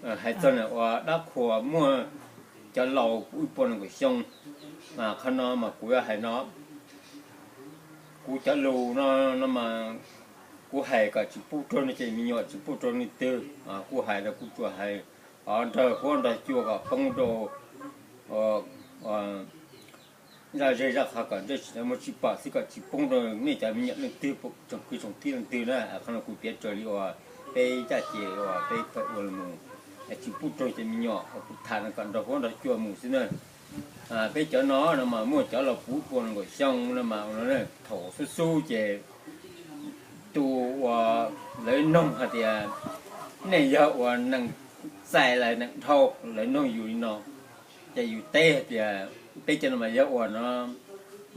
Hais txog na ua dab qhuas muaj cov laus kuv wb pua nees nkaum xyoo, mas qhov no mas kuv yuav hais no, kuv cov lus no, no mas kuv hais kom tsis pub raug nej cov me nyuam, tsis pub raug leej twg, kuv hais los kuv tsuas hais nrog huab nrog cua kom poob rau zaj zej zaj qhov kom ntsej tsis muaj tsis pom xwb, kom tsis poob rau nej cov me nyuam leej twg, tsoom kwv tsoom tij leej twg na. Qhov no kuv piav raws li uas peb caj ces uas peb ua mus, tsis pub raug cov me nyuam, kuv tham no kom nrog huab nrog cua mus xwb na. Peb cov no no mas muaj cov laus puv pua nees nkaum xyoo no mas thaum xub xub ces tus uas lawv noog hais tias nej yog uas nees txais los nees dhau, lawv noog yus li no, ces yus teb hais tias peb cov no mas yog uas no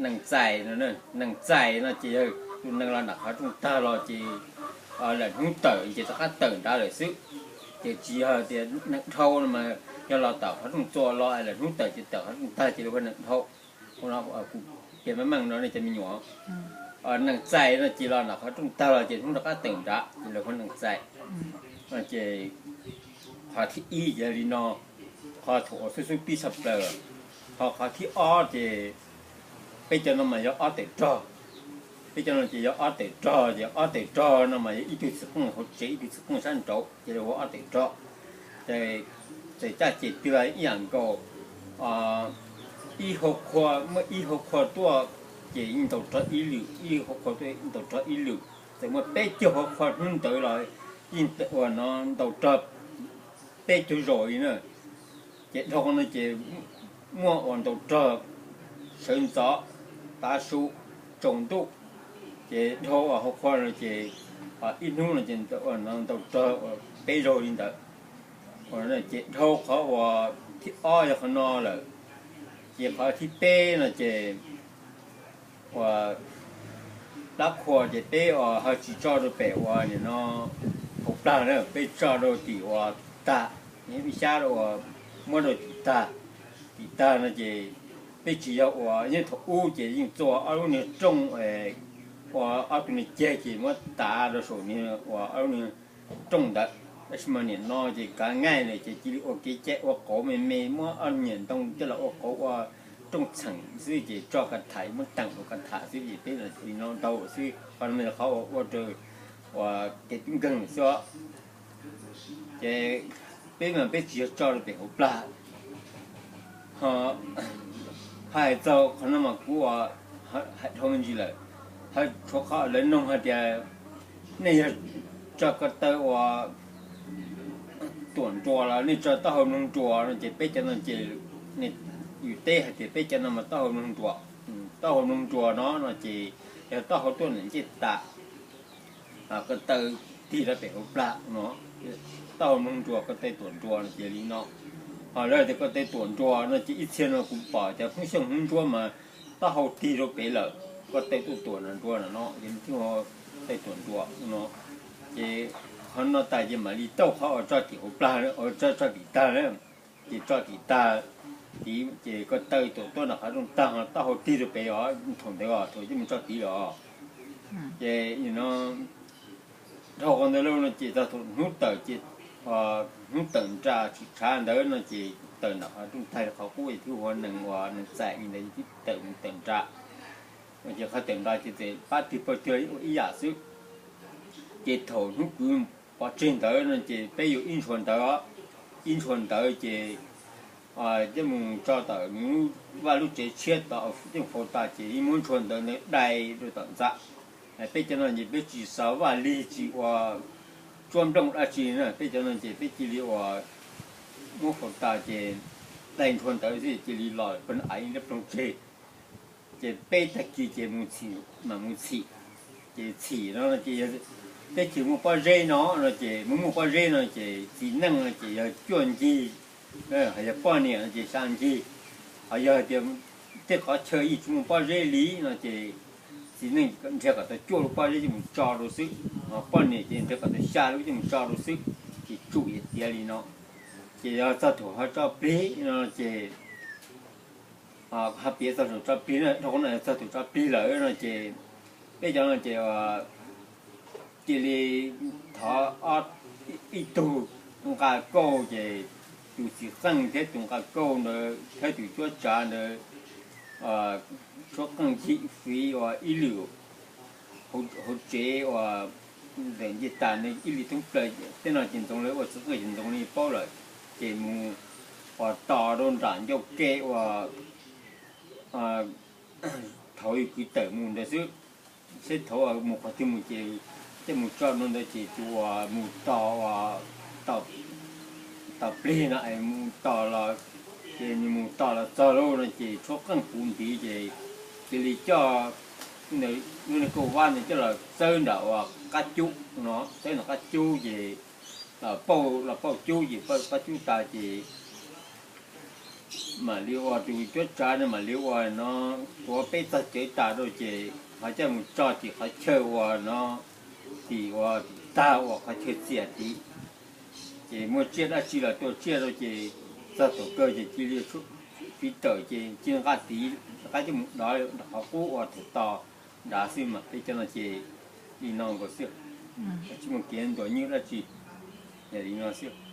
nees txais no, nees txais no ces yog tus nees los nram qhov rooj tag los ces lawm hnub tawm ces rov qab tawm nrad lawm xwb. Ces tsis yog tias nees dhau no mas yog los tom qhov rooj txua los lawm hnub tawm ces tawm qhov rooj tag ces lawv hu nees dhau. Kuv piav meej meej no nej cov me nyuam, nees txais no ces los nram qhov rooj tag los ces hnub rov qab tawm nrad ces lawv hu nees txais. Ces qhov thib ib yog li no, qhov thaum uas xub xub pib tshaj plaws. Ho qhov thib ob ces peb cov no mas yog ob tawm rog. Peb cov no ces yog ob tawm rog, ces ob tawm rog no mas yog ib tug txwm qeej hauv tsev, ib tug txwm qeej sab nraud, ces lawv hu ob tawm rog. Ces txawm caj ces twg los ib yam nkaus, ib hauv qhua, muaj ib hauv qhua tuaj ces yeej ntaus rog ib lwm, ib hauv qhua tuaj ntaus rog ib lwm. Txawm muaj peb caug hauv qhua hnub ntawd los yeej ua no ntaus rog peb caug zaus li na. Ces dhau no ces muaj uas ntaus rog sawv ntxov, tav su, tsaus ntuj, ces dhau hauv qhua no ces ib hnub no ces ntaus rog peb zaug li ntawd. Ces dhau qhov uas thib ob yog qhov no lawm. Ces qhov thib peb no ces uas dab qhua ces peb uas ho tsis tso rau pem uas nim no hauv plag na, peb tso rau tim uas tag, ib xyab uas muab rau tim tag. Tim tag no ces peb tsis yog uas yeej thaum ub ces yeej txua ob lub niag rooj ua ob tug niag ceg ces muab tav rau saum niag uas ob lub niag rooj ntawd. Tab sis mas nim no ces kav ngaij lawm ces cia li ua kev cai ua qauv me me, muab ob niag ntoo coj los ua qauv ua rooj txheem xwb ces tso ka tham, muab teem rau ka tham xwb ces peb li no ntau xwb. Qhov no yog qhov uas ua rau uas kev tub nkeeg lawm xwb os. Ces peb mas peb tsis yog tso rau pem hauv plag. Ho hais txog qhov no mas kuv hais dhau me ntsis lawm. Ho tshuav qhov lawv noog hais tias nej yog tso ko taw uas tuam nruas los nej tso taub hau mloog nruas no ces peb cov no ces yus teb hais tias peb cov no mas taub hau mloog nruas. Taub hau mloog nruas no no ces yog taub hau tuaj nram ncej tas, ko taw tig rau pem hauv plag no. Taub hau mloog nruas, ko taw tuam nruas no ces li no. Ho lawv tias ko taw tuam nruas no ces ib txhia no kuv pom cov Hmoob Xyooj Hmoob Ntsuab mas taub hau tig rau pem lawm, ko taw tuaj tuam nruas no ces thiaj hu taw tuam nruas no. Ces qhov no tas ces mam li tau qhov uas tso tim hauv plag, tso tim tag na. Ces tso tim tag, ces ko taw tuam tuaj nram qhov rooj tag, taub hau tig rau pem os, thaum ntawd os, thaum coj mus tso tid los. Ces no dhau qhov ntawd lauj no ces txog thaum hnub tawm ces, hnub tawm nra tsis tshav ntawd no ces tawm nram qhov rooj tag qhov qub es twb hu ua nees, ua nees txais li ntawd ces twb tawm mus tawm nra. Ces qhov tawm nra ces txawm pab twg pab twg ib yam xwb. Ces thaum hnub kwv pov tseg ntawd no ces peb yuav ib ntshua ntawd, ib ntshua ntawd ces coj mus tso tom nws vaj lub tsev tshiab tod, coj mus faus tas ces ib muab ntshua ntawd ntawd dai rau tom ntxa. Peb cov no ces peb tsis xav vaj lig tsis ua tsuab nplooj dab tsi na, peb cov no ces peb cia li ua muab faus tas ces dai ntshua ntawd xwb cia li los peb av ib lab ploog tseg. Ces peb tag kis ces mus txhim, mam mus txhim. Ces txhim no ces peb tsis muaj pob zeb no no ces mus muaj pob zeb no ces txiv neej no ces yog cuaj ncig, yog poj niam no ces xya ncig. Ho yog tias tej qhov chaw yeej tsis muaj pob zeb li no ces txiv neej nrhiav kom tau cuaj lub pob zeb coj mus tso rau xwb, ho poj niam ces nrhiav kom tau xya lub coj mus tso rau xwb. Ces tsum tiav li no. Ces yog txog thaum ho tso plig no ces ho piav txog thaum tso plig, dhau qhov no txog thaum tso plig lawm no ces peb cov no ces cia li thov ib tug nqa kauj ces tus txiv qeej thiab tus nqa kauj ntawd thiab tus cuab tsav ntawd tshuab qeej chim fiv uas ib lwm hauv tsev uas ntawm ncej tas ib li thoob plaws. Tej no ces Ntxoov lawv ua txiv qeej ces Ntxoov li paub lawm, ces mus uas tos rau nram ncauj ke uas thaum kwv tawm mus ntawd xwb. Seb thaum mus qhov twg mus ces tej mus tso no ntawd ces tus uas mus tos uas tos plig no es mus tos los, ces nws mus tos los txog lauj no ces tshuab qeej puv ntiv ces cia li coj lub niag kauj vab ntawd coj los txawb nram uas qab cub no, txawb nram qab cub ces los pauj, los pauj cub ces pauj qab cub tas ces mam li ua tus cuab tsav no mam li ua no tuav peb txog cawv tas rau ces ho coj mus tso tim qhov chaw uas no, tim uas tag uas qhov chaw txias tid. Ces muaj tsiaj dab tsi los tua tsiaj rau ces txog thaum kawg ces cia li fiv tawm ces cia li nqa tiv qab coj mus dov qhov qub uas thaum tos nrad xwb mas peb cov no ces li no nkaus xwb, tsis muaj kev ntuas nyuj dab tsi, yog li no xwb.